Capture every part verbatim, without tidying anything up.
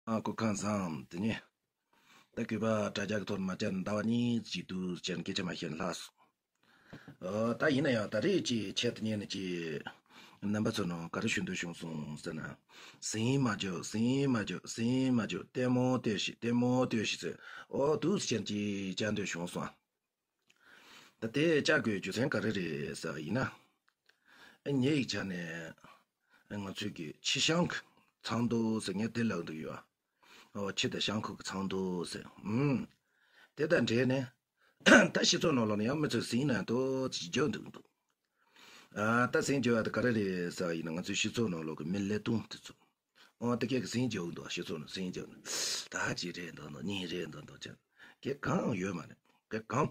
ཨ་ཁུ་ཁང་བཟང་དེ་ནི། ད་གུས་པ་དྲ་རྒྱ་གི་ཐོག་མ་བཅར་ནས་ཟླ་བ་གཉིས་ཅིག་འདུག་ཅེས་སྐད་ཆ་མ་བཤད་ན་ལྷག་སོང་། ཨོ་ད་ཡིན་ན་ཡང་ད་རེས་ཀྱི་ཆེད་དུ་ཉན་ནས་ཀྱི་རྣམ་པ་ཚོ་ནང་ག་རེ་ཞུ་འདོད་བྱུང་སོང་ཟེར་ན། ཟིང་མ་རྒྱོབ་ཟིང་མ་རྒྱོབ་ཟིང་མ་རྒྱོབ་ལྟད་མོ་ལྟོས་ཤིག་ལྟད་མོ་ལྟོས་ཤིག་ཟེར། ཨོ་འདུག་ཅེས་ཀྱི་བཅར་འདོད་བྱུང་སོང་། ད་དེ་བཅར་དགོས་རྒྱུ་མཚན་ག་རེ་རེད་ཟེར་བ་ཡིན་ན། ཨ་ངའི་ཡིག་ཆ་ནས་ང་ཚོའི་གི་ཁྱི་ཤང་གི་ཚང་དུ་ཟེར་ངས་དེ་ལབ་འདུག་ཡོད། ཨོ་ཁྱི་དང་ཤང་ཁུག་གི་ཚང་དུ་ཟེར། ཨུམ། དེ་དང་འབྲེལ་ནས་ད་སྤྱི་ཚོགས་ནང་ལོགས་ནས་ཡང་མི་ཚོས་ཟིང་ནས་ཏོག་ཙམ་རྒྱབ་འདུག་འདུག་ཨ་ད་ཟིང་རྒྱབ་པ་དེ་ག་རེ་རེད་ཟེར་བ་ཡིན་ན། ང་ཚོའི་སྤྱི་ཚོགས་ནང་ལོགས་ཀྱི་མི་ལས་སྟོང་དེ་ཚོ། ཨོ་དེ་གས་ཀྱི་ཟིང་རྒྱབ་འདུག་སྤྱི་ཚོགས་ནང་ཟིང་རྒྱབ་ནས་ད་གཅིག་རེད་འདུག་འདུག་གཉིས་རེད་འདུག་འདུག་ཅེས་གས་གང་ཡང་ཡོད་མ་རེད། གས་གང་།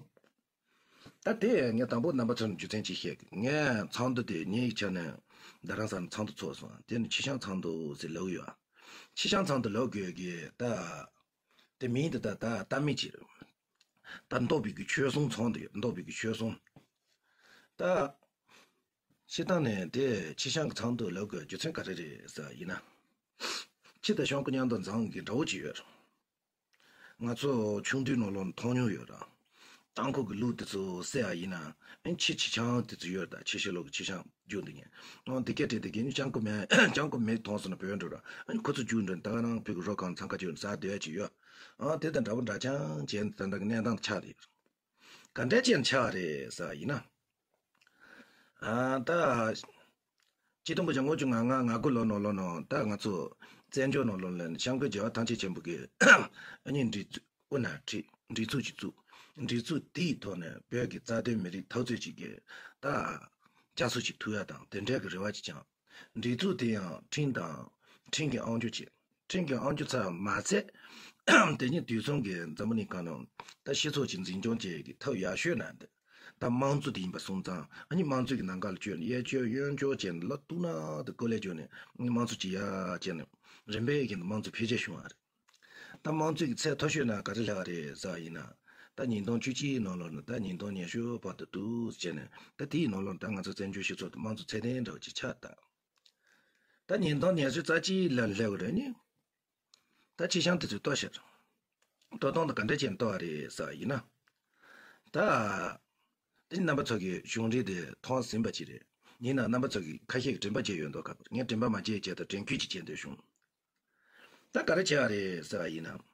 ད་དེ་ངས་དང་པོ་རྣམ་པ་ཚོར་རྒྱུ་མཚན་གཅིག་བཤད་གི། ངས་ཚང་དུ་དེ་ངའི་ཡིག་ཆ་ནས་རྡ་རམ་ས་ལ་ཚང་དུ་ཚོགས་སོང་། དེ་ནི་ཁྱི་ཤང་ཚང་དུ་ཟེར་ལབ་ཡོད། ཁྱི་ཤང་ཚང་དུ་ལབ་དགོས་གི་ད། དེ་མིང་དེ་ད་ད་ལྟ་མི་ཅིག་རེད། ད་མདོ་སྦིས་གི་ཆོས་སྲུང་ཚང་དུ་ཡོད། མདོ་སྦིས་གི་ཆོས་སྲུང་། ད། སྤྱིར་བཏང་ནས་དེ་ཁྱི་ཤང་གི་ཚང་དུ་ལབ་དགོས་རྒྱུ་མཚན་ག་རེ་རེད་ཟེར་བ་ཡིན་ན། ཁྱི་དང་ཤང་ཀུ་མཉམ་དུ་འཛོམས་གི་འདྲ་བོ་ཅིག་ཡོད་རེད། ང་ཚོ་ཆུང་དུས་ནང་ལོགས་ནས་མཐོང་མྱོང་ཡོད་ར། ཏང་ཁུག་གི་ལུག་དེ་ཚོ་བསད་ཡ་ཡིན་ན། ཨ་ནི་ཁྱི་ཁྱི་ཆང་དེ་ཚོ་ཡོད་ར། ད་ཕྱི་ཕྱི་ལོགས་ཀྱི་ཁྱི་ཆང་རྒྱུག་འདི་ངས། ཨོ་འདི་སྐད་བྲིས་དེ་གི་ནི་ལྕང་སྐུ་མེ་ལྕང་སྐུ་མེ་མཐོང་སོང་ན་བོད་འགྲོ་ར། ཨ་ནི་ཁོ་ཚོ་རྒྱུག་འགྲོ་ད་ག་རང་ཕུག་གི་རོ་ཁང་འཚང་ཁ་ཅིག་ཟ་སྡོད་ཡ་ཅིག་ཡོད། ཨ་དེ་དང་འདྲ་པོ་འདྲ་ཆགས་ཅན་དེ་འདྲ་གི་གནས་སྟངས་ཆགས་རེད། ག་འདྲ་ཅན་ཆགས་རེད་ཟེར་བ་ཡིན་ན། ཨ་ད། ཆིག་སྟོང་དགུ་བརྒྱ་ལྔ་བཅུ་ང་ལྔ་ང་དགུ་ལོ་ནང་ལོགས་ནང་ད་ང་ཚོ་བཙན་བྱོལ་ནང་ལོགས་ལ་ཤང་ཀུའི་རྒྱལ་བ་ཐམས་ཅད་མཁྱེན་པ་གི་ཨ་ནི་སྒྲིག་འཛུགས་དབུ་ན་ཁྲིད་སྒྲིག་འཛུགས་ཅིག་བཙུགས། སྒྲིག་འཛུགས་དེའི་ཐོག་ནས་བོད་ཀྱི་རྩ་དོན་མི་རིགས་འཐབ་རྩོད་ཅིག་གི་ད་བསྐྱར་གསོ་ཅིག་ཐུབ་ཡ་དང་དེ་འདྲའི་གི་རེ་བ་ཅིག་བཅངས། སྒྲིག་འཛུགས་དེ་ཡང་ཁྲིམས་དང་ཁྲིམས་ཀྱི་དབང་སྒྱུར་བྱས། ཁྲིམས་ཀྱི་དབང་སྒྱུར་ཚར་མ་ཚད། དེ་ཉིད་དུས་མཚུངས་ཀྱི་འཛམ་བུ་གླིང་སྒང་ནང་ད་སྤྱི་ཚོགས་ཀྱི་འཛིན་སྐྱོང་བཅས་ཀྱི་ཐབས་ཡག་ཤོས་ནང་དུ། ད་དམངས་གཙོ་དེ་ཡིན་པ་སོང་ཙང་ཨ་ནི་དམངས་གཙོ་གི་ནང་ཁ་ལ་བསྐྱོད་ནས་གཡས་བསྐྱོད་གཡོན་བསྐྱོད་བྱས་ནས་ལོ་དུ་ན་དུ་ཀོ་ལེ་བསྐྱོད་ནས་དམངས་གཙོ་ཅིག་ཡག་བྱས་ནས་རིམ་པས་ཀྱི་དམངས་གཙོ་འཕེལ་རྒྱས་བྱུང་བ་རེད། ད་དམངས་གཙོ་གི་ཚད་མཐོ་ཤོས་ན་ག་རེ་སླེབས་པ་རེད་ཟེར་བ་ཡིན་ན། ད་ཉིས་སྟོང་བཅུ་གཅིག་ནང་ལོགས་ནས་ད་ཉིས་སྟོང་ཉི་ཤུ་བར་དུ་འདུག་བྱས་ནས་ད་དེའི་ནང་ལོགས་ད་ང་ཚོ་བཙན་བྱོལ་སྤྱི་ཚོགས་དང་དམངས་གཙོ་ཚད་ལྡན་འདྲ་བོ་ཅིག་ཆགས་ད། ད་ཉིས་སྟོང་ཉི་ཤུ་རྩ་གཅིག་ལ་སླེབས་པ་རེད་ནི། ད་ཁྱི་ཤང་དེ་ཚོས་ལྟོ་ཤར། ལྟོ་སྟངས་དེ་ག་འདྲ་བྱས་ནས་ལྟོ་བ་རེད་ཟེར་བ་ཡིན་ན། ད། དེ་རྣམ་པ་ཚོ་གི་གཞུང་འབྲེལ་དེ་མཐོང་ཟིན་པ་ཅིག་རེད། ཡིན་ན་རྣམ་པ་ཚོ་གི་ཁ་ཤས་ཀྱིས་དྲན་པ་བརྗེད་ཡོད་མདོག་ཁ་པོ་རེད། ངས་དྲན་པ་མ་བརྗེད་བྱས་ད་དྲན་སྐུལ་ཅིག་བྱེད་འདོད་བྱུང་། ད་ག་རེ་བྱས་པ་རེད་ཟེར་བ་ཡིན་ན།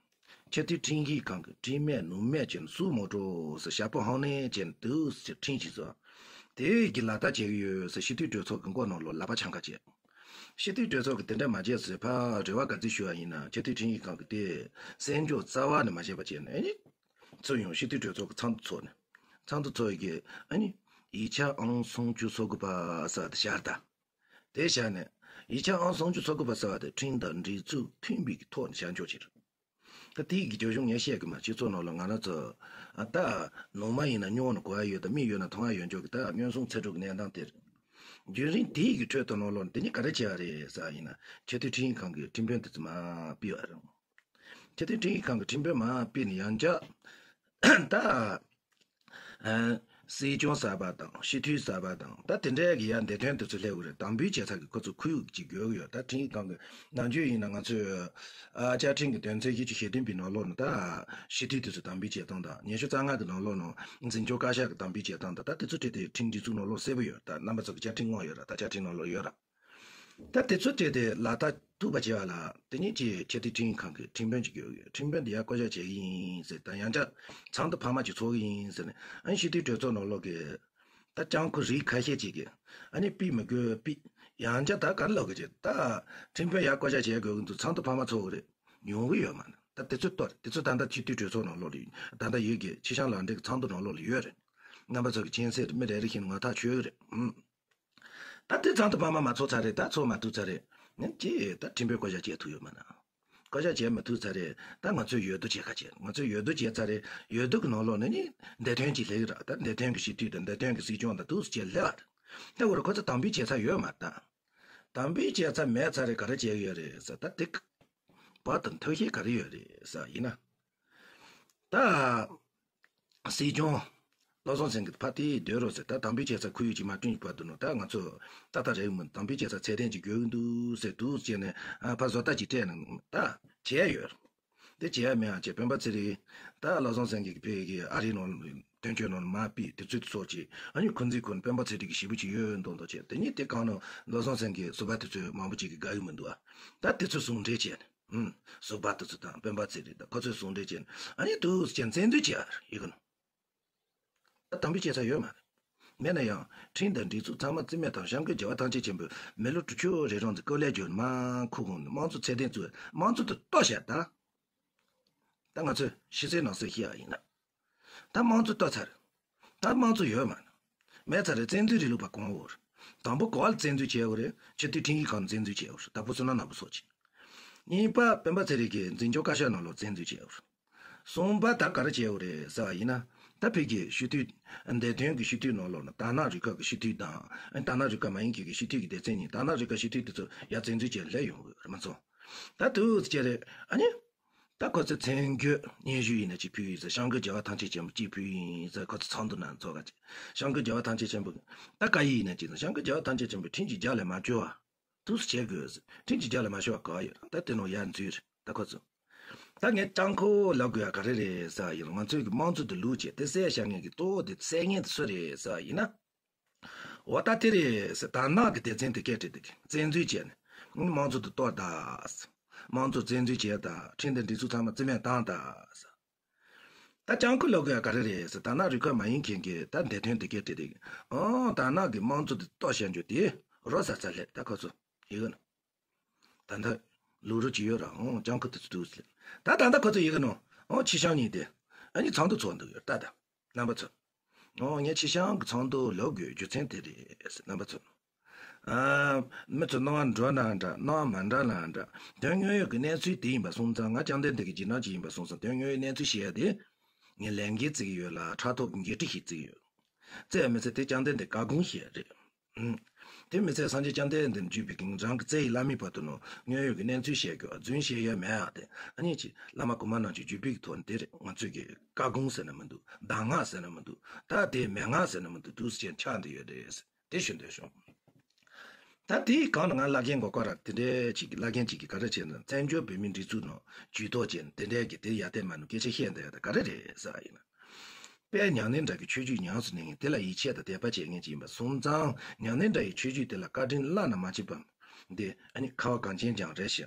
ཆེས་མཐོའི་ཁྲིམས་ཞིབ་ཁང་གི་ཁྲིམས་མེད་ནོར་མེད་བྱས་ནས་སུ་མ་འགྲོ་ཟེར་ཞབས་པ་ཧང་ནས་བྱས་ནས་འདུག་ཟེར་ཁྲིམས་ཞིག་བཟོ། དེ་གི་ལག་བསྟར་བྱེད་ཀྱི་ཡོད་ཟེར་སྤྱི་འཐུས་གྲོས་ཚོགས་ཀྱི་མགོ་ནང་ལོགས་ལག་པ་འཆང་ཁ་བྱས། སྤྱི་འཐུས་གྲོས་ཚོགས་ཀྱིས་དེ་འདྲ་མ་བྱས་ཟེར་ཕར་རེ་བ་ག་ཚོད་ཞུ་བ་ཡིན་ན་ཆེས་མཐོའི་ཁྲིམས་ཞིབ་ཁང་གིས་དེ་གསན་རྒྱུ་རྩ་བ་ནས་མ་བྱས་པ་བྱས་ནས་ཨ་ནི། ཚུར་ཡོང་སྤྱི་འཐུས་གྲོས་ཚོགས་ཀྱི་ཚང་དུ་ཚོགས་ནས། ཚང་དུ་ཚོགས་ཡི་གེ་ཨ་ནི། ཡིག་ཆ་ཨང་སུམ་ཅུ་སོ་དགུ་པ་ཟེར་དེ་བཞག་ད། དེ་བཞག་ནས། ཡིག་ཆ་ཨང་སུམ་ཅུ་སོ་དགུ་པ་ཟེར་བ་དེ་ཁྲིམས་དང་སྒྲིག་འཛུགས་མཐུན་པའི་གི་ཐོག་ནས་བཞག་འཇོག་བྱེད། ད་དེའི་གི་རྒྱབ་ལྗོངས་ངས་བཤད་གི་མ། སྤྱི་ཚོགས་ནང་ལ་ང་རང་ཚོ། ཨ་ད། ནོར་མ་ཡིན་ན་སྨྱོ་ནས་གོ་ཡ་ཡོད་ད། མིག་ཡོད་ན་མཐོང་ཡ་ཡོད་འཇོག་གི་ད་སྨྱོ་སོང་ཚེ་སྒྲུབ་གི་གནས་སྟངས་དེ་རེད། རྒྱུན་རིང་དེའི་གི་ཁྲོད་དུ་ནང་ལོགས་དེ་ནི་ག་རེ་བྱས་པ་རེད་ཟེར་བ་ཡིན་ན་ཆེས་མཐོའི་ཁྲིམས་ཁང་གི་ཁྲིམས་དཔོན་དེ་ཚོ་མར་ཕུད་པ་རེད། ཆེས་མཐོའི་ཁྲིམས་ཁང་གི་ཁྲིམས་དཔོན་མར་ཕུད་ནས་ཡང་བསྐྱར། ད། ཨ། སྲིད་སྐྱོང་གསར་པ་དང་སྤྱི་འཐུས་གསར་པ་དང་ད་དེ་འདྲའི་གི་ཡར་འདེམས་ཐོན་དེ་ཚོ་སླེབས་ཀྱི་རེད། དམ་འབུལ་བྱེད་ས་གི་ཁོ་ཚོ་ཁུལ་ཅིག་དགོས་ཀྱི་ཡོད། ད་ཁྲིམས་ཁང་གི་ནམ་རྒྱུན་ཡིན་ན་ང་ཚོས། ཨ། བཅའ་ཁྲིམས་ཀྱི་དོན་ཚན་བཞི་བཅུ་ཞེ་བདུན་པའི་ནང་ལོགས་ནས་ད་སྤྱི་འཐུས་དེ་ཚོ་དམ་འབུལ་བྱེད་སྟངས་དང་ཉི་ཤུ་རྩ་ལྔ་གི་ནང་ལོགས་ནས་འཛིན་སྐྱོང་བཀའ་ཤག་གི་དམ་འབུལ་བྱེད་སྟངས་དང་ད་དེ་ཚོ་ཁྲིད་དེ་ཁྲིམས་སྒྲིག་འཛུགས་ནང་ལོགས་གསལ་པོ་ཡོད། ད་རྣམ་པ་ཚོ་གི་བཅའ་ཁྲིམས་ནང་ཡོད་ར། ད་བཅའ་ཁྲིམས་ནང་ལོགས་ཡོད་ར། ད་དེ་ཚོ་ཁྲིད་དེ་ལག་བསྟར་ཐུབ་པ་བྱེད་པ་ལ་དེ་ཉིད་ཀྱི་ཆེས་མཐོའི་ཁྲིམས་ཁང་གི་ཁྲིམས་དཔོན་ཅིག་ཡོད་ཡོད། ཁྲིམས་དཔོན་དེ་ཡར་བསྐོ་བཞག་བྱེད་ཀྱི་ཡིན་ཟེར། ད་ཡང་བསྐྱར་ཚང་དུ་ཕ་མ་ཅིག་ཚོགས་ཀྱི་ཡིན་ཟེར་ནས་ཨ་ནི་སྤྱི་འཐུས་གྲོས་ཚོགས་ནང་ལོགས་ཀྱི་ད་སྤྱང་ཁུ་རིགས་ཁ་ཤས་ཅིག་གིས་ཨ་ནི་ཕུད་མི་དགོས་ཕུད། ཡང་བསྐྱར་ད་ག་རེ་ལབ་དགོས་ཀྱི། ད་ཁྲིམས་དཔོན་ཡར་བསྐོ་བཞག་བྱེད་དགོས་ཀྱི་འདུག་ཚང་དུ་ཕ་མ་ཚོགས་ཀྱི་རེད། ཡོང་གི་ཡོད་མ་རེད། ད་དེ་ཚོ་ལྟོས་རེད། དེ་ཚོ་ད་ལྟ་སྤྱི་འཐུས་གྲོས་ཚོགས་ནང་ལོགས་ལ་ཡོད། ད་ལྟ་ཡོད་ཀྱི་ཁྱི་ཤང་ལག་འབྲེལ་གྱི་ཚང་དུ་ནང་ལོགས་ལ་ཡོད་རེད། རྣམ་པ་ཚོ་གི་མཁྱེན་གསལ་རེད། མི་རེ་རེ་བཞིན་ངོ་ཐག་ཆོད་ཀྱི་རེད། ཨུམ། ད་དེ་ཚང་དུ་ཕ་མ་མ་ཚོགས་ཚར་རེད། ད་ཚོགས་མ་ཐུབ་ཚར་རེད། ནི་ཅི་ད་ཁྲིམས་དཔོན་བསྐོ་བཞག་བྱེད་ཐུབ་ཡོད་མ་ན། བསྐོ་བཞག་བྱེད་མ་ཐུབ་ཚར་རེད། ད་ང་ཚོས་འོས་བསྡུ་བྱེད་ཁ་བྱེད། ང་ཚོས་འོས་བསྡུ་བྱས་ཚར་རེད། འོས་བསྡུ་གི་ནང་ལོགས་ནས་ནི་འདེམས་ཐོན་ཅིག་སླེབས་ཀྱི་རེད། ད་འདེམས་ཐོན་གྱི་སྤྱི་འཐུས་དང་འདེམས་ཐོན་གྱི་སྲིད་སྐྱོང་དང་འདུག་སེ་བྱས་སླེབས་པ་རེད། ད་འོ་རེད། ཁོ་ཚོ་དམ་འབུལ་བྱས་ཚར་ཡོད་མ་རེད་ད། དམ་འབུལ་བྱས་ཚར་མེད་ཚར་རེད། ག་རེ་བྱས་ཡོད་རེད་ཟེར། ད་དེ་བར་དུ་ཐབས་ཤེས་ག་རེ་ཡོད་རེད་ཟེར་ཡིན་ན། ད། སྲིད་སྐྱོང་བློ་བཟང་སེང་གེ་ཕ་དེ་སྡོད་རོགས་ཟེར། ད་དམ་འབུལ་བྱས་ཚར་ཁུལ་ཡུལ་གྱི་མ་བསྐྲུན་བར་དུ་ནོ། ད་ང་ཚོ་ཏག་ཏག་རེད་མོ། དམ་འབུལ་བྱས་ཚར་ཚད་ལྡན་ཅིག་དགོས་ཀྱི་འདུག་ཟེར་འདུག་བྱས་ནས་ཨ་ཕ་བཟོ་ལྟ་ཅིག་སྤྲད་ནས་ད་ བྱས་ཡོད། དེ་བྱས་ཡ་མེད་ཨ་ཅེ་སྤེན་པ་ཚེ་རིང་། ད་བློ་བཟང་སེང་གེ་གི་ཕེ་གི་ཨ་རིའི་ནང་དོན་གཅོད་ནང་མ་ཕི་དེ་ཚོའི་ཚོགས་ཀྱི་ཨ་ནི་ཁོ་ཚོའི་ཁོ་ན་སྤེན་པ་ཚེ་རིང་གི་ཞེ་པོ་ཅིག་ཡོད་མདོག་མདོག་བྱས། དེ་ནི་དེ་གང་ནང་བློ་བཟང་སེང་གེ་ཟུར་པ་དེ་ཚོས་མང་པོ་ཅིག་གི་དགའ་གི་མི་འདུག་ཨ། ད་དེ་ཚོ་ཟུང་འབྲེལ་བྱས་ནས། ཨུམ། ཟུར་པ་དེ་ཚོ་དང་སྤེན་པ་ཚེ་རིང་དང་ཁོ་ཚོས་ཟུང་འབྲེལ་བྱས་ནས་ཨ་ནི་དུ་ཅན་བཙན་འཛུལ་བྱས་ཡོད་གི་ནོ། ད་དམ་འབུལ་བྱེད་ས་ཡོད་མ་རེད། མེད་ན་ཡང་ཁྲིམས་དང་སྒྲིག་འཛུགས་ཚང་མ་རྩིས་མེད་དང་། སྐྱབས་མགོན་རྒྱལ་བ་ཐམས་ཅད་མཁྱེན་པའི་མི་ལོ་དྲུག་ཅུ་རེ་རང་ཚོ་སྐུ་ལས་བསྐྱོན་མ་ཁུ་ཁུང་དམངས་གཙོ་ཚད་ལྡན་བཙུགས། དམངས་གཙོ་དེ་གཏོར་བཤད་ད། ད་ང་ཚོས་ཕྱི་གསལ་ནང་གསལ་ཤེས་ཡ་ཡིན་ན། ད་དམངས་གཙོ་གཏོར་ཚར། ད་དམངས་གཙོ་ཡོད་མ་རེད། མེད་ཚར་རེད། བཙན་འཛུལ་རིང་ལུགས་པ་གོང་འོག་རེད། དང་པོ་གོ་བ་ལ་བཙན་འཛུལ་བྱས་ཡོད་རེད། སྤྱི་འཐུས་ཁྲིམས་ཀྱི་ཁང་བཙན་འཛུལ་བྱས་ཡོད་རེད། དྭགས་པོ་བསོད་ནམས་ནག་པོ་སོགས་ཀྱིས། གཉིས་པ་སྤེན་པ་ཚེ་རིང་གིས་འཛིན་སྐྱོང་བཀའ་ཤག་ནང་ལོགས་བཙན་འཛུལ་བྱས་ཡོད་རེད། གསུམ་པ་ད་ག་རེ་བྱས་ཡོད་རེད་ཟེར་བ་ཡིན་ན། ད་བོད་ཀྱི་སྤྱི་འཐུས། འདས་དོན་གྱི་སྤྱི་འཐུས་ནང་ལོགས་ན་དར་ནག་རུ་ཁག་གི་སྤྱི་འཐུས་དང་། དར་ནག་རུ་ཁག་མ་ཡིན་མཁན་གྱི་སྤྱི་འཐུས་ཀྱི་སྡེ་ཚན་གཉིས། དར་ནག་རུ་ཁག་སྤྱི་འཐུས་དེ་ཚོ་ཡར་བཙན་འཛུལ་བྱས་སླེབས་ཡོང་གི་ཡོད་རེད་མ་ཚོ། ད་དུས་ཚོད་ཅེ་རེད་ཨ་ནི། ད་ཁོ་ཚོས་མཚན་བརྗོད་སྙན་ཞུ་ཡིན་ན་ཅིག་ཕུལ་ཡིན་ཟེར། སྐྱབས་མགོན་རྒྱལ་བ་ཐམས་ཅད་མཁྱེན་པ་ཅིག་ཕུལ་ཡིན་ཟེར། ཁོ་ཚོ་ཚོགས་འདུ་ནང་ཚོགས་ག་ཅིག་སྐྱབས་མགོན་རྒྱལ་བ་ཐམས་ཅད་མཁྱེན་པ། ད་བཀའ་ཡིག་ཡིན་ན་ཅིག་སྐྱབས་མགོན་རྒྱལ་བ་ཐམས་ཅད་མཁྱེན་པའི་ཁྲིམས་ཀྱི་རྒྱབ་ལ་མ་བསྐྱུར་བ། དུས་སུ་བྱེད་དགོས། ཁྲིམས་ཀྱི་རྒྱབ་ལ་མ་ཤོར་བ་ག་ཡོད། ད་དེ་ནང་ཡར་འཛུལ་རེད་ད་ཁོ་ཚོ། ད་ངས་སྤྱང་ཁོ་ལབ་དགོས་ཡ་ག་རེ་རེད་ཟེར་ཡིན། ང་ཚོའི་གི་དམངས་གཙོ་དེ་ལུགས་བྱས་ཏེ་གསལ་བཞག་མཁན་གི་ལྟོ་དེ་གསལ་མཁན་དེ་སུ་རེད་ཟེར་ཡིན་ན། འོ་ད་དེ་རེད་ཟེར། དར་ནག་གི་སྡེ་ཚན་དེ་སྐད་བྲིས་དེ་གི་བཙན་འཛུལ་བྱས་ནས་དམངས་གཙོ་དེ་གཏོར་ད། དམངས་གཙོ་བཙན་འཛུལ་བྱས་ད། ཁྲིམས་དང་སྒྲིག་འཛུགས་ཚང་མ་རྩིས་མེད་བཏང་ད་ཟེར། ད་སྤྱང་ཁོ་ལབ་དགོས་ཡ་ག་རེ་རེད་ཟེར། དར་ནག་རུ་ཁག་མ་ཡིན་མཁན་གྱིས་ད་འདས་དོན་དེ་སྐད་བྲིས་དེ། ཨང་། དར་ནག་གི་དམངས་གཙོ་དེ་གཏོར་བཤད་རྒྱུ་དེ་རོ་ཟ་ཚ་ལེ་ད་ཁོ་ཚོ་ཡི་གེ་ནོ། ད་ལྟ་ལུག་རོ་ཅི་ཡོད་ར། ཨང་། སྤྱང་ཁོ་དེ་ཚོ་འདུག་ཟེར། ད་ད་ལྟ་ཁོ་ཚོ་ཡི་གེ་ནོ། ཨང་། ཁྱི་ཤང་གཉིས་དེ་ཨ་ནི་ཚོགས་འདུ་ཚོགས་འདུག་ཡོད་ད་ད། རྣམ་པ་ཚོ། ཨོ་ངས་ཁྱི་ཤང་གི་ཚོགས་འདུ་ལབ་དགོས་རྒྱུ་མཚན་དེ་རེད་ཟེར། རྣམ་པ་ཚོ། ཨ། མི་ཚོ་སྣང་བ་འགྲོ་ན་འདྲ། སྣང་བ་མ་འདྲ་ན་འདྲ། དོན་དངོས་ཡོད་ཀྱི་གནས་ཚུལ་དེ་ཡིན་པ་སོང་ཙང་། ང་བཅོམ་ལྡན་འདས་ཀྱི་རྗེས་འབྲང་ཅིག་ཡིན་པ་སོང་ཙང་། དོན་དངོས་ཡོད་གནས་ཚུལ་བཤད་ཡ་དེ་ངས་ལས་འགན་བརྩི་གི་ཡོད་ལ། ཕྲག་ཐོག་གི་འགན་འཁྲི་ཞིག་བརྩི་གི་ཡོད། བརྩི་ཡ་མི་བརྩི་དེ་བཅོམ་ལྡན་འདས་བཀའ་དགོངས་བཤད་རེད། ཨུམ། དེ་མི་ཚད་སངས་རྒྱས་བཅོམ་ལྡན་འདས་བརྒྱུད་པའི་གི་རང་གི་བཙལ་ཡི་བླ་མའི་བར་དུ་ནོ། དངོས་ཡོད་ཀྱི་གནས་ཚུལ་བཤད་རྒྱུ་རྫུན་བཤད་ཡ་མེད་ཨ། དེ་ཨ་ནི་ཅི་བླ་མ་གོང་མ་རྣམས་ཀྱི་བརྒྱུད་པའི་གི་ཐོག་ནས་དེ་རེད། ང་ཚོས་གི་བཀའ་དགོངས་ཟེར་ན་མི་འདུག་གདམས་ངག་ཟེར་ན་མི་འདུག་ད་དེ་མན་ངག་ཟེར་ན་མི་འདུག་འདུག་སེ་ཆགས་བསྡད་ཡོད་རེད། དེ་ཞུ་འདོད་བྱུང་། ད་དེའི་སྒང་ལ་ང་བླ་རྒན་མགོ་སྐོར་ར་དེ་འདྲས་ཅིག་གི་བླ་རྒན་ཅིག་གིས་ག་རེ་བྱས་ན། བཙན་བྱོལ་བོད་མིའི་སྒྲིག་འཛུགས་ནང་ཇུས་གཏོགས་བྱས་ནས་དེ་འདྲས་ཀྱི་དེ་ཡ་དེ་མ་ནུ་སྐད་ཆ་བཤད་འདོད་ཡ་ད་ག་རེ་རེད་ཟེར་བ་ཡིན་ན། དཔལ་མྱ་ངན་འདས་ཀྱི་ཆོས་བརྒྱུད་ཉམས་སུ་ལེན་མཁན་དེ་ལ་ཡིད་ཆེས་དང་དད་པ་བྱེད་མཁན་ཅིག་ཡིན་པ་སོང་ཙང་། མྱ་ངན་འདས་ཀྱི་ཆོས་བརྒྱུད་དེ་ལ་བཀའ་དྲིན་བླ་ན་མ་མཆིས་པ་འདི་ཨ་ནི་ཁ་བ་གངས་ཅན་ལྗོངས་རེད་ཤག་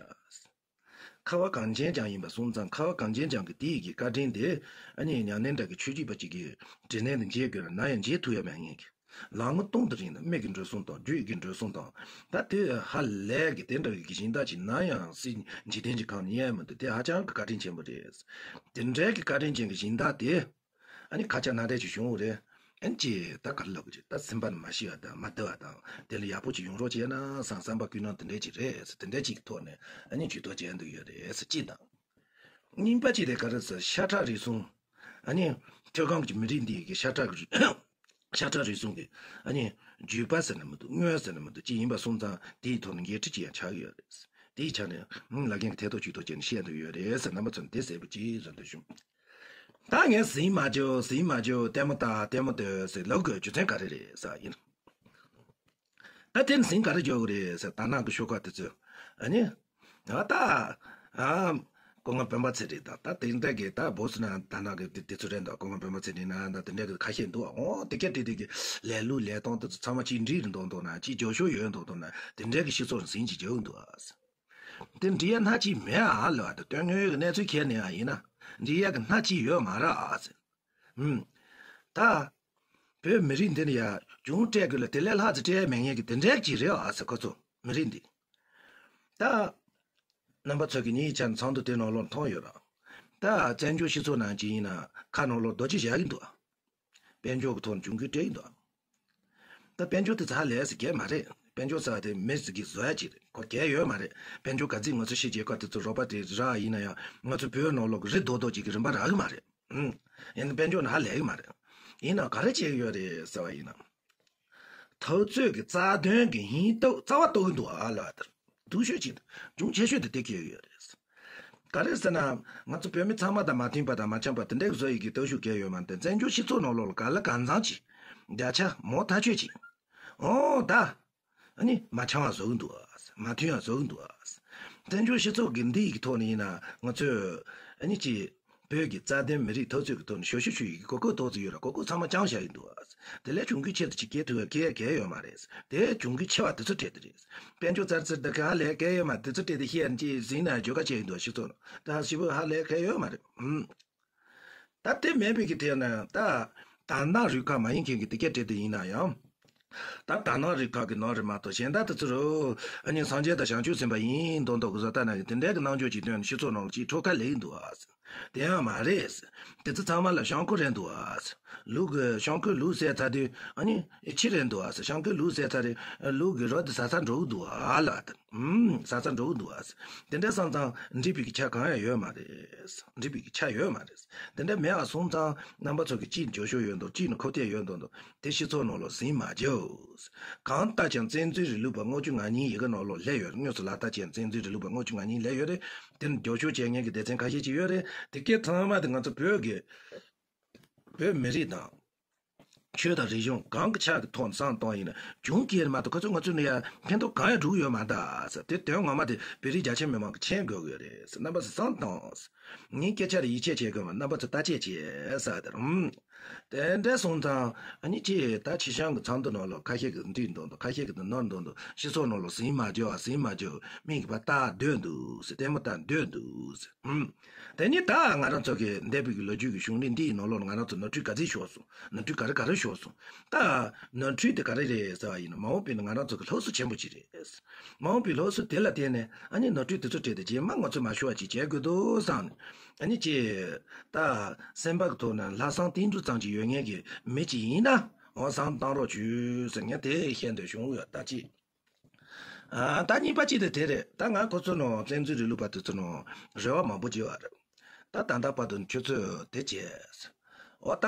ཁ་བ་གངས་ཅན་ལྗོངས་ཡིན་པ་སོང་ཙང་། ཁ་བ་གངས་ཅན་ལྗོངས་ཀྱི་དེའི་གི་བཀའ་དྲིན་དེ་ཨ་ནི་མྱ་ངན་འདས་ཀྱི་ཆོས་བརྒྱུད་པ་ཅིག་གི་དྲིན་ལན་དུ་འཇལ་དགོས་ན་ནམ་ཡང་འཇལ་ཐུབ་ཡ་མེད་མཁན་གྱི། ལམ་ངན་སྟོང་དུ་རིང་ན་མིག་གི་འགྲོ་སོང་དང་རྒྱུད་ཀྱི་འགྲོ་སོང་དང་། ད་དེ་ཧ་ལས་ཀྱི་དེ་འདྲ་གི་སྦྱིན་བདག་ཅིག་ནམ་ཡང་སྲིད་འཇིག་རྟེན་གྱི་ཁམས་ནས་ཡལ་མི་འདུག་དེ་ཧ་ཅང་གི་བཀའ་དྲིན་ཆེན་པོ་རེད། དེ་འདྲའི་གི་བཀའ་དྲིན་ཅན་གྱི་སྦྱིན་བདག་དེ། ཨ་ནི་ཁ་ཆག་སྣ་འདྲེན་ཅིག་བྱུང་བ་རེད། ཨ་ནི་ཅི་ད་ག་རེ་ལབ་དགོས་ཀྱི། ད་སེམས་པ་ནི་མ་ཤི་བ་དང་མ་བདེ་བ་དང་། དེ་ལ་ཡག་པོ་ཅིག་ཡོང་རོགས་བྱས་ན་བསམ། བསམ་པ་ཀུན་སྣང་དེ་འདྲས་ཅིག་རེད་ཟེར། དེ་འདྲས་ཅིག་གི་ཐོག་ནས་ཨ་ནི་ཇུས་གཏོགས་བྱས་འདུག་ཡོད་རེད་ཟེར་གཅིག་དང་། གཉིས་པ་ཅིག་དེ་ག་རེ་ཟེར། ཤ་ཁྲག་རུས་གསུམ། ཨ་ནི་མཐོ་སྒང་གི་མི་རིགས་འདི་གི་ཤ་ཁྲག་གི་རུས། ཤ་ཁྲག་རུས་གསུམ་གི་ཨ་ནི་བརྒྱུད་པ་ཟེར་ན་མི་འདུག་དངོས་ཟེར་ན་མི་འདུག་ཅིག་ཡིན་པ་སོང་ཙང་། དེའི་ཐོག་ནས་འགན་འཁྲི་ཅིག་ཡང་ཆགས་ཀྱི་ཡོད་རེད། དེའི་ཆ་ནས་ཨ་ནི་བླ་རྒན་གྱིས་ཐད་གཏོང་ཇུས་གཏོགས་བྱས་ནས་བཤད་འདུག་ཡོད་རེད་ཟེར། རྣམ་པ་ཚོ་ནས་དེ་གསལ་པོ་ཅིག་བཟོ་འདོད་བྱུང་། ད་ངས་ཟིན་མ་བཅོས་ཟིན་མ་བཅོས་ལྟད་མོ་ལྟ་ལྟད་མོ་ལྟོས་ཟེར་ལབ་དགོས་རྒྱུ་མཚན་ག་རེ་རེད་ཟེར་བ་ཡིན། ད་དེ་ནས་ཟིན་ག་རེ་འཇོག་གི་རེད་ཟེར། དར་ནག་གི་ཤོག་ཁག་དེ་ཚོས་ཨ་ནི། ཨ་ད། ཨ། སྐུ་ངོ་སྤེན་པ་ཚེ་རིང་དང་། ད་དེ་འདྲ་གི་ད་བོ་སི་ན་དར་ནག་གི་དེ་དེ་ཚོ་རེད་འདུག་སྐུ་ངོ་སྤེན་པ་ཚེ་རིང་ན་ད་དེ་འདྲ་གི་ཁ་ཤས་འདུག་འོ་དེ་ག་དེ་དེ་གི་ལས་ལུགས་ལས་སྟངས་དེ་ཚོ་ཚང་མ་གཅིག་འགྲིག་རེད་འདུག་འདུག་ན། གཅིག་རྒྱབ་ཤོག་ཡོད་འདུག་འདུག་ན། དེ་འདྲ་གི་སྤྱི་ཚོགས་ཟིན་གཅིག་རྒྱག་འདུག་ཨ། དེ་འགྲིག་ཡ་སྣ་གཅིག་མེད་ཨ་ལབ་ཨ། ད་དོན་དངོས་ཡོད་ཀྱི་གནས་ཚུལ་ཁྱེར་ནས་ཨ་ཡིན་ན་འགྲིག་ཡ་གི་སྣ་གཅིག་ཡོད་མ་རེད་ཨ་ཟེར། ཨུམ། ད། བོད་མི་རིགས་འདི་ནི་ཡ་གྱོང་སྤྲད་དགོས་ལ་དེ་ལས་ལྷག་ཙམ་སྤྲད་ཡ་མེད་མཁན་གྱི་དེ་འདྲ་ཅིག་རེད་ཨ་ཟེར་ཁོ་ཚོ་མི་རིགས་འདི། ད། རྣམ་པ་ཚོ་གི་ཉིན་ཆ་ཚོགས་འདུ་དེ་ནང་ལོགས་མཐོང་ཡོད་ར། ད་བཙན་བྱོལ་སྤྱི་ཚོགས་ནང་ཅིག་ཡིན་ན་ཁ་ནང་ལོགས་རྡོ་རྗེ་བཞག་གི་འདུག་དཔལ་འབྱོར་གྱི་ཐོག་ནས་གྱོང་གུན་སྤྲད་ཀྱི་འདུག་ད་དཔལ་འབྱོར་དེ་ཚ་ལས་ཟེར་གྱི་མ་རེད། དཔལ་འབྱོར་ཟེར་བ་དེ་མི་ཟིག་གིས་བཟོ་ཡ་ཅིག་རེད། ཁོ་གལ་ཡོད་མ་རེད། དཔལ་འབྱོར་ག་ཚིག་ང་ཚོ་ཕྱི་རྒྱལ་ཁག་དེ་ཚོ་རོགས་པ་དེ་རག་ཡིན་ན་ཡང་ང་ཚོ་བོད་ནང་ལོགས་ཀྱི་རི་རྡོག་རྡོག་ཅིག་གི་རིན་པ་རག་གི་མ་རེད། ཨུམ། ཡིན་ན་དཔལ་འབྱོར་ནང་ཧ་ལས་གི་མ་རེད། ཡིན་ན་ག་རེ་བྱེད་གི་ཡོད་རེད་ཟེར་བ་ཡིན་ན། འཐབ་རྩོད་ཀྱི་རྩ་དོན་གྱི་ཧིང་སྟོབས་རྩ་བ་གཏོར་གི་འདུག་ཨ་ལ་དེར། སྡུག་ཤོས་ཅིག་གྱོང་ཆེ་ཤོས་དེ་དེ་གྱོང་ཡོད་རེད། ག་རེ་ཟེར་ན། ང་ཚོ་བོད་མི་ཚང་མ་དང་མ་མཐུན་པ་དང་མ་འཆམ་པ་དེ་འདྲའི་བཟོ་ཡི་གི་སྟོབས་ཤུགས་གྱོང་ཡོད་མ་རེད། བཙན་བྱོལ་སྤྱི་ཚོགས་ནང་ལོགས་ལ་ག་ལ་གང་འཚམ་ཅིག་བརྒྱ་ཆ་མོ་ཐག་ཆོད་ཅིག་འོ་ད། ཨ་ནི་མ་འཆམ་བ་བཟོ་གི་འདུག་ཨ། མ་མཐུན་བ་བཟོ་གི་འདུག་ཨ། བཙན་བྱོལ་སྤྱི་ཚོགས་ཀྱི་འདི་ཡི་ཐོག་ནས་ཡིན་ན་ང་ཚོས་ཨ་ནི་ཅི་བོད་ཀྱི་རྩ་དོན་མི་རིགས་འཐབ་རྩོད་ཀྱི་ཐོག་ནས་ཞབས་ཞུ་ཞུ་ཡི་གི་གོ་སྐབས་ཏོག་ཙམ་ཡོད་ར། གོ་སྐབས་ཚང་མ་བཅངས་བཞག་ཡི་འདུག་ཨ། དེ་ལས་གྱོང་གུན་ཆེད་དུ་ཅིག་སྐྱེལ་ཐུབ་ཡ་གལ་གལ་ཡོད་མ་རེད། དེ་གྱོང་གུན་ཆེ་བ་དེ་ཚོ་སྤྲད་དེ་རེད། དཔལ་འབྱོར་ཙར་ཙིར་དེ་ག་ལས་གལ་ཡོད་མ་དེ་ཚོ་སྤྲད་དེ་ཤེས་ཡ་ཅི་ཟིན་ན་བརྗོད་ཁ་བྱས་ཡི་འདུག་ཨ། སྤྱི་ཚོགས་ནང་ད་ཞི་བོ་ཧ་ལས་གལ་ཡོད་མ་རེད། ཨུམ། ད་དེ་མེད་པའི་གི་དེ་ནི་ད་དག་སྣང་རིགས་ཁག་མ་ཡིན་མཁན་གྱི་དེ་སྐད་བྲིས་དེ་ཡིན་ན་ཡང་། ད་དག་སྣང་རིགས་ཁག་གི་ནང་རེད་མ་གཏོགས་གཞན་དག་དེ་ཚོ་རུ་ཨ་ནི་སངས་རྒྱས་དང་བྱང་ཆུབ་སེམས་དཔའ་ཡིན་མདོག་མདོག་གི་བཟོ་ལྟ་ན་གི་དེ་འདྲའི་གི་རྣམ་འགྱུར་ཅིག་སྟོན་ནས་སྤྱི་ཚོགས་ནང་ལ་ཅིག་འཕྲོ་ཁ་ལེན་འདུག་ཨ། དེ་ཡང་མ་རེད། དེ་ཚོ་ཚང་མ་ལ་ཤང་ཁུ་རེད་འདུག་ཨ། ལུག་གི་ཤང་ཁུ་ལུག་བསད་ཚར་དུས་ཨ་ནི་ཁྱི་རེད་འདུག་ཨ། ཤང་ཁུ་ལུག་བསད་ཚར་རེད། ལུག་གི་རོ་དེ་ཟ་ས་འགྲོ་གི་འདུག་ཨ་ལ། ཨུམ། ཟ་ས་འགྲོ་གི་འདུག་ཨ། དེ་འདྲ་སོང་ཙང་འགྲིག་པའི་གི་ཆ་གང་ཡང་ཡོད་མ་རེད། འགྲིག་པའི་གི་ཆ་ཡོད་མ་རེད། དེ་འདྲ་མེད་པ་སོང་ཙང་རྣམ་པ་ཚོ་གི་གཅིག་འགྱོ་ཤོག་ཡོད་འདུག་གཅིག་ནི་ཁོ་ཐེ་ཡོད་འདུག་འདུག་དེ་སྤྱི་ཚོགས་ནང་ལོགས་ཟིན་མ་རྒྱོ། གང་ལྟར་ཀྱང་བཙན་འཛུལ་རིང་ལུགས་པ་ལྔ་བཅུ་ང་གཉིས་ཡི་གེ་ནང་ལོགས་སླེབས་ཡོད་རེད། དངོས་སུ་ལག་བསྟར་བྱས་བཙན་འཛུལ་རིང་ལུགས་པ་ལྔ་བཅུ་ང་གཉིས་སླེབས་ཡོད་རེད། དེ་ནི་འགྱོ་ཤོག་བྱེད་མཁན་གི་སྡེ་ཚན་ཁ་ཤས་ཅིག་ཡོད་རེད། དེ་སྐད་ཚང་མ་དེ་ང་ཚོ་བོད་ཀྱི་བོད་མི་རིགས་དང་། ཆོས་དང་རིག་གཞུང་གང་གི་ཆ་གི་ཐོག་ནས་བསམ་བཏང་ཡིན་ན་གྱོང་ཁེལ་མ་གཏོགས་ཁོ་ཚོས་ང་ཚོ་ནས་ཡ་ཕན་ཐོགས་གང་ཡང་འགྲོ་གི་ཡོད་མ་རེད་ཟེར། དེ་དོན་ངོ་མ་དེ་བོད་རིགས་རྒྱ་ཆེ་མི་མང་གི་མཁྱེན་དགོས་ཀྱི་ཡོད་རེད་ཟེར། རྣམ་པ་ཚོས་བསམ་བཏང་ཟེར། ངའི་སྐད་ཆ་ལ་ཡིད་ཆེས་བྱེད་དགོས་མ་རྣམ་པ་ཚོས་བརྟག་དཔྱད་བྱེད་ཟེར་དེ་རུང་། དེ་འདྲ་སོང་ཙང་ཨ་ནི་ཅི་ད་ཕྱི་ཤང་གི་ཚོགས་འདུ་ནང་ལོགས་ཁ་ཤས་ཀྱིས་འདི་འདོན་འདུག་ཁ་ཤས་ཀྱིས་འདི་ནོར་འདོན་འདུག་སྤྱི་ཚོགས་ནང་ལོགས་ཟིན་མ་བརྗོད་ཨ་ཟིན་མ་བརྗོད་མིག་གིས་ཕར་བལྟ་སྡོད་འདུག་ཟེར། ལྟད་མོ་ལྟ་སྡོད་འདུག་ཟེར། ཨུམ། དེ་ནི་ད་ང་རང་ཚོ་གི་འདས་པའི་གི་ལོ་རྒྱུས་ཀྱི་བྱུང་རིམ་འདི་ཡི་ནང་ལོགས་ལ་ང་རང་ཚོ་ནོར་འཁྲུལ་ག་ཚོད་ཤོར་སོང་། ནོར་འཁྲུལ་ག་རེ་ག་རེ་ཤོར་སོང་། ད་ནོར་འཁྲུལ་དེ་ག་རེ་རེད་ཟེར་བ་ཡིན་ན་མ་འོངས་པའི་ནང་ང་རང་ཚོ་གི་སློབ་གསོ་ཆེན་པོ་ཅིག་རེད། མ་འོངས་པའི་སློབ་གསོ་དེ་ལ་བརྟེན་ནས་ཨ་ནི་ནོར་འཁྲུལ་དེ་ཚོ་སྤྲད་དེ་རྗེས་མ་ང་ཚོས་མ་ཤོར་བ་ཅིག་བྱེད་དགོས་འདུག་བསམ་ནས་ཨ་ནི་ཅི། ད་སེམས་པ་གི་ཐོག་ནས་ལྷག་བསམ་ཏིལ་འབྲུ་ཙམ་ཅིག་ཡོད་མཁན་གྱི་མི་ཅིག་ཡིན་ན་འོ་བསམ་བཏང་རོགས་བྱོས་ཟེར་ངས་དེ་བཤད་འདོད་བྱུང་ཡོད་ད་ཅི། ཨ། ད་གཉིས་པ་གཅིག་དེ་དེ་རེད། ད་ང་ཁོ་ཚོ་ནང་བཙན་འཛུལ་རིང་ལུགས་པ་དེ་ཚོ་ནང་རེ་བ་མང་པོ་བྱས་པ་རེད། ད་ད་ལྟ་བར་དུ་ཁྱོད་ཚོས་དེ་བྱས། འོ་ད།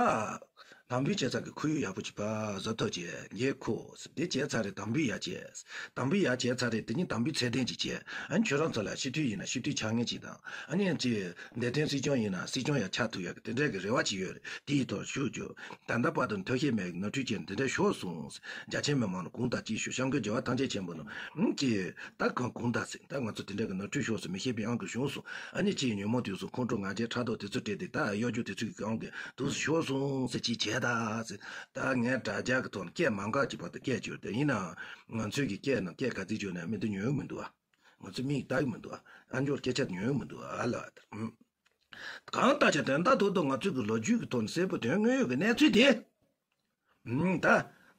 དམ་འབུལ་བྱེད་ས་གི་ཁོར་ཡུག་ཡག་པོ་ཅིག་ཕར་བཟོ་ཐབས་བྱས་འགན་འཁུར། དེ་བྱས་ཚར་རེད་དམ་འབུལ་ཡར་བྱས། དམ་འབུལ་ཡར་བྱས་ཚར་རེད་དེ་ནི་དམ་འབུལ་ཚད་ལྡན་ཅིག་བྱས། ཨ་ནི་ཁྱོད་རང་ཚོ་ལ་སྤྱི་འཐུས་ཡིན་ན་སྤྱི་འཐུས་ཆགས་མཁན་ཅིག་དང་། ཨ་ནི་ཅིག་འདས་དོན་སྲིད་སྐྱོང་ཡིན་ན་སྲིད་སྐྱོང་ཡང་ཆགས་ཐུབ་ཡག་གི་དེ་འདྲའི་གི་རེ་བ་ཅིག་ཡོད་རེད། དེའི་ཐོག་ཞུ་རྒྱུ། ད་ལྟ་བར་དུ་ཐབས་ཤེས་མེད་ནོར་འཁྲུལ་བྱས་ནས་དེ་འདྲ་ཤོར་སོང་། རྒྱ་ཆེ་མི་མང་ལ་དགོངས་དག་ཅིག་ཞུ། སྐྱབས་མགོན་རྒྱལ་བ་ཐམས་ཅད་མཁྱེན་པ་ནོ། ཨང་ཀྱེ། ད་གང་དགོངས་དག་ཟེར། ད་ང་ཚོ་དེ་འདྲ་གི་ནོར་འཁྲུལ་ཤོར་སོང་མི་ཤེས་པའི་ཨང་གི་བྱུང་སོང་། ཨ་ནི་ཅིག་ཉོན་མོངས་དུས་སུ་ཁོང་ཁྲོ་ང་རྒྱལ་ཕྲག་དོག་དེ་ཚོ་སྤྲད་དེ་ད་གཡོ་སྒྱུ་དེ་ཚོ་གི་ཨང་གི་དུས་སུ་ཤོར་སོང་ཟེར་ཅིག་བྱས་ད་ཟེར། ད་ངས་དྲ་རྒྱ་གི་ཐོག་ནས་སྐད་མང་དཀར་གྱི་བར་དུ་སྐད་བསྒྱུར་ཏེ་ཡིན་ནའང་ང་ཚོའི་གི་སྐད་ནང་སྐད་ག་ཚིག་བརྗོད་ནས་མི་འདི་ཉོན་གི་མི་འདུག་ཨ། ང་ཚོ་མིག་ལྟ་གི་མི་འདུག་ཨ། ཨ་མཆོག་སྐད་ཆ་ཉོན་གི་མི་འདུག་ཨ་ལ། གང་ལྟར་ཀྱང་དོན་དག་ཏོག་ཏོག་ང་ཚོའི་གི་ལོ་རྒྱུས་ཀྱི་ཐོག་ནས་གསལ་པོ་དོན་དངོས་ཡོད་ཀྱི་གནས་ཚུལ་དེ། ཨུམ། ད་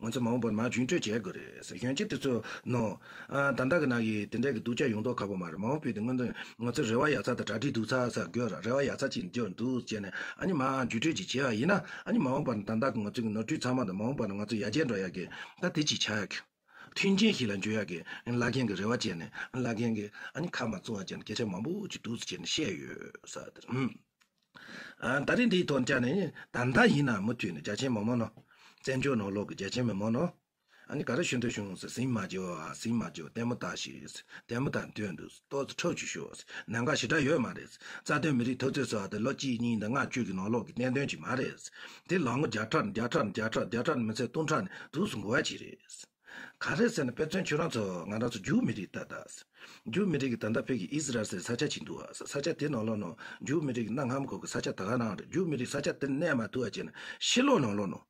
ང་ཚོ་མ་འོངས་པར་མར་རྒྱུན་སྤྲོད་བྱེད་དགོས་རེད་ཟེར། གཞོན་སྐྱེས་དེ་ཚོ་ནོ། ཨ། ད་ལྟ་གི་ནང་གི་དེ་འདྲའི་གི་སྡུག་ཅག་ཡོང་མདོག་ཁ་པོ་མ་རེད། མ་འོངས་པའི་དེ་སྔོན་དུ་ང་ཚོ་རེ་བ་ཡག་ས་དང་གྲ་སྒྲིག་སྡུག་ས་ཟེར་དགོས་ར། རེ་བ་ཡག་ས་ཅིག་འཇོག་འདུག་བྱས་ནས་ཨ་ནི་མར་རྒྱུན་སྤྲོད་ཅིག་བྱས་པ་ཡིན་ན་ཨ་ནི་མ་འོངས་པར་ད་ལྟ་གི་ང་ཚོ་གི་ནོར་འཁྲུལ་ཚང་མ་དང་མ་འོངས་པར་ང་ཚོ་ཡར་རྒྱས་འགྲོ་ཡག་གི་ད་དེ་ཅིག་ཆགས་ཡག་གི་མཐུན་རྐྱེན་ཞིག་ལ་འཇུག་ཡག་གི་བླ་རྒན་གི་རེ་བ་བྱས་ནས་བླ་རྒན་གི་ཨ་ནི་ཁ་མ་བཙུམ་པ་བྱས་ནས་སྐད་ཆ་མང་པོ་ཅིག་འདུག་སེ་བྱས་ནས་བཤད་ཡོད་ས་དེར། ཨ། ད་རེས་འདིའི་ཐོག་བཅར་ནས་ད་ལྟ་ཡིན་ན་མུ་མཐུད་ནས་རྒྱ་ཆེན་མི་མང་ནང་བཙན་བྱོལ་ནང་ལོགས་ཀྱི་རྒྱ་ཆེན་མི་མང་ནང་ཨ་ནི་ག་རེ་ཞུ་འདོད་བྱུང་ཟེར། ཟིན་མ་བྱེད་པ་ཟིན་མ་བྱེད་པ་ལྟད་མོ་ལྟ་ཞིག་ལྟད་མོ་ལྟ་འདོད་འདུག་ཏོག་ཙམ་འཁྲབ་བྱུས་ཤོག་ཟེར། གནད་འགག་ཞེ་དྲག་ཡོད་མ་རེད། རྩ་དོན་མི་རིགས་འཐབ་རྩོད་ཟེར་བ་དེ་ལོ་གཅིག་གཉིས་དང་ལྔ་བཅུ་གི་ནང་ལོགས་ཀྱི་གནད་དོན་ཅིག་མ་རེད། དེ་ལོ་ངོ་བརྒྱ་ཕྲག་ནས་བརྒྱ་ཕྲག་ནས་བརྒྱ་ཕྲག་བརྒྱ་ཕྲག་ནས་མི་ཚེ་སྟོང་ཕྲག་ནས་དུས་སུ་འགོར་བ་ཅིག་རེད། ག་རེ་ཟེར་ན་དཔེ་མཚོན་ཁྱོད་རང་ཚོ་ང་རང་ཚོ་རྒྱུ་མི་རིགས་ད་ལྟ། རྒྱུ་མི་རིགས་ཀྱི་ད་ལྟ་བོད་ཀྱི་ཨི་ཟི་རལ་ཟེར་ས་ཆ་ཅིག་འདུག་ཨ། ས་ཆ་དེ་ནང་ལོགས་ནང་རྒྱུ་མི་རིགས་ཀྱི་གནའ་སྔ་མོ་གོ་གི་ས་ཆ་ད་ག་རང་རེད། རྒྱུ་མི་རིགས་ས་ཆ་དེར་གནས་མ་ཐུབ་པ་བྱས་ན་ཕྱི་ལོགས་ནང་ལོགས་ནང་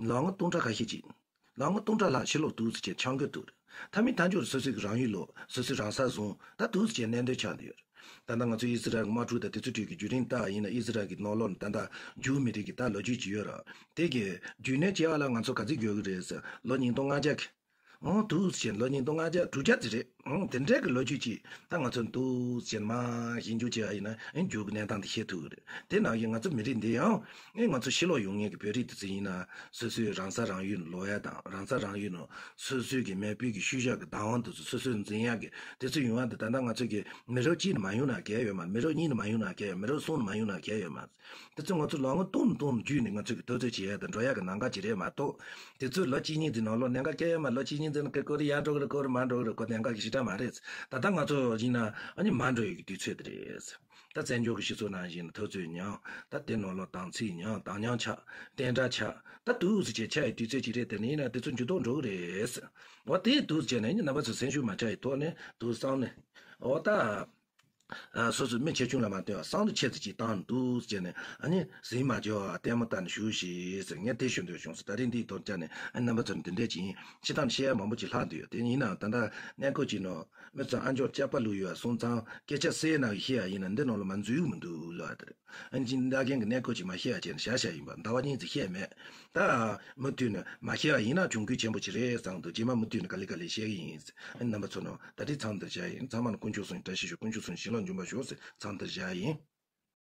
ལོ་ངོ་སྟོང་ཕྲག་ཁ་ཤས་ཅིག་ལོ་ངོ་སྟོང་ཕྲག་ལྷག་ཕྱི་ལོགས་འདུག་སེ་བྱས་འཁྱམ་གི་འདུག་རེད། མཐའ་མའི་མཐའ་མཇུག་ལ་སོ་སོའི་གི་རང་ཡུལ་ལོག་སོ་སོའི་རང་ས་བཟུང་ད་འདུག་སེ་བྱས་གནས་སྡོད་ཆགས་བསྡད་ཡོད་རེད། ད་ལྟ་ང་ཚོ་ཨི་ཟི་རལ་གྱི་དམག་འཁྲུག་དང་དེ་ཚོ་དུས་ཀྱི་བརྒྱུད་རིམ་ལྟ་ཡིན་ན་ཨི་ཟི་རལ་གྱི་ནང་ལོགས་ནས་ད་ལྟ་རྒྱུ་མི་རིགས་ཀྱི་ད་ལོ་རྒྱུས་ཅིག་ཡོད་ར། དེ་གི་རྒྱུན་གནས་བྱེད་པ་ལ་ང་ཚོ་ག་ཚོད་དགོས་ཀྱི་རེད་ཟེར། ལོ་ཉིས་སྟོང་ལྔ་བརྒྱ་གི་ཨང་། འདུག་སེ་བྱས་ལོ་ཉིས་སྟོང་ལྔ་བརྒྱ་དྲུག་བརྒྱ་ཙམ་རེད། ཨང་། དེ་འདྲའི་གི་ལོ་རྒྱུས་ཅིག་ད་ང་ཚོ་འདུག་སེ་བྱས་མར་ཞིབ་འཇུག་བྱས་པ་ཡིན་ན་ཨང་། རྒྱུ་གི་གནས་སྟངས་དེ་ཤེས་ཐུབ་ཀྱི་རེད། དེ་ནང་བཞིན་ང་ཚོ་མི་རིགས་འདི་ཡང་ཨང་། ང་ཚོ་ཕྱི་ལོགས་ཡོང་མཁན་གྱི་བོད་རིགས་དེ་ཚོ་ཡིན་ན་སོ་སོའི་རང་ས་རང་ཡུལ་ལོག་ཡ་དང་རང་ས་རང་ཡུལ་ནང་སོ་སོའི་གི་མེས་པོའི་གི་ཤུལ་བཞག་གི་བདག་དབང་དེ་ཚོ་སོ་སོས་འཛིན་ཡ་གི་དེ་ཚོ་ཡོང་བ་འདི་ད་ལྟ་ང་ཚོ་གི་མི་རབས་གཅིག་ནས་མ་ཡོང་ན་གལ་ཡོད་མ་རེད། མི་རབས་གཉིས་ནས་མ་ཡོང་ན་གལ་ཡོད། མི་རབས་གསུམ་ནས་མ་ཡོང་ན་གལ་ཡོད་མ་རེད། དེ་ཚོ་ང་ཚོ་ལོ་ངོ་སྟོང་སྟོང་བརྒྱུད་ནས་ང་ཚོ་གི་འཐབ་རྩོད་བྱེད་ཡ་དང་འགྲོ་ཡ་གི་ལམ་ཁ་ཅིག་རེད་མ་གཏོགས། དེ་ཚོ་ལོ་གཅིག་གཉིས་དེ་ནང་ལོགས་གནད་འགག་སྐྱེལ་ཡ་མ། ལོ་གཅིག་གཉིས་ཙམ་ནས་ཁོ་རེ་ཡར་འགྲོ་གི་རེད། ཁོ་རེ་མར་འགྲོ་གི་རེད། ཁོ་གནད་འགག་གི་ཞེ་དྲག་མ་རེད། ད་ལྟ་ང་ཚོ་ཡིན་ན་ཨ་ནི་མར་འགྲོ་ཡ་གི་དུས་ཚོད་དེ་རེད། ད་བཙན་བྱོལ་གྱི་སྤྱི་ཚོགས་ནང་བཞིན་འཐབ་རྩོད་མྱངས། ད་དེ་ནང་ལོགས་དམ་ཚིག་མྱངས། དམ་ཉམས་ཆགས། བསྟན་དགྲ་ཆགས། ད་འདུག་སེ་བྱས་ཆགས་ཡ་དུས་ཚོད་ཅིག་རེད། དེ་ནས་ཡིན་ན་དེ་ཚོ་འགྱུར་ལྡོག་འགྲོ་གི་རེད། འོ་དེ་འདུག་སེ་བྱས་ནས་ཨ་ནི་རྣམ་པ་ཚོ་སེམས་ཤུགས་མ་ཆག་ཡ་ཐོག་ནས་འདུག་བསམ་ནས། འོ་ད། ཨ། སོ་སོའི་མི་ཆེ་ཆུང་ལ་མ་ལྟོས་པར་བསམ་བློ་ཆེ་ཙམ་ཅིག་བཏང་འདུག་ཟེར་ནས། ཨ་ནི་ཟིན་མ་བྱས་པར་ལྟད་མོ་ལྟ་ནས་བཞུགས་ཤིག་ཟེར། ངས་དེ་ཞུ་འདོད་བྱུང་ཟེར། ད་རིང་འདིའི་ཐོག་བཅར་ནས། ཨ། རྣམ་པ་ཚོར་འདི་འདྲས་ཅིག་ཡིན། སྤྱིར་བཏང་བཤད་ཡ་མང་པོ་ཅིག་ལྷག་འདུག་ཡོད། དེ་ཡིན་ནའང་ད་ལྟ་གནས་སྐབས་ཅིག་ནང་མི་ཚོ་ཨ་མཆོག་སྐྱག་པ་བླུགས་ཡོད་སོང་ཙང་། སྐད་ཆ་གསལ་ནང་བཤད་ཡ་ཡིན་ན་འདི་ནང་ལ་མ་འཛུལ་གི་མི་འདུག་ལབ་པ་དེ་རེད། ཨ་ནི་ཅིག་འདྲ་མཁན་གྱི་གནས་སྐབས་ཅིག་མ་བཤད་ཡ་བྱས་ནས་བཞག་བཞག་ཡིན་པ། ཟླ་བ་གཉིས་ཙམ་བཤད་མེད། ད་མུ་མཐུད་ནས་མ་བཤད་པ་ཡིན་ན་གྱོང་གུད་ཆེན་པོ་ཅིག་རེད་བསམ་འདུག་རྗེས་མ་མུ་མཐུད་ནས་ག་ལེ་ག་ལེ་བཤད་གི་ཡིན། རྣམ་པ་ཚོ་ནང་ད་རེས་མཚམས་འདིར་བཞག་ཡིན། ཚང་མ་ལ་དཀོན་མཆོག་གསུམ་བཀྲ་ཤིས་ཤོག་དཀོན་མཆོག་གསུམ་བྱིན་རླབས་འབྱུང་བར་ཤོག་ཟེར། མཚམས་འདིར་བཞག་ཡིན།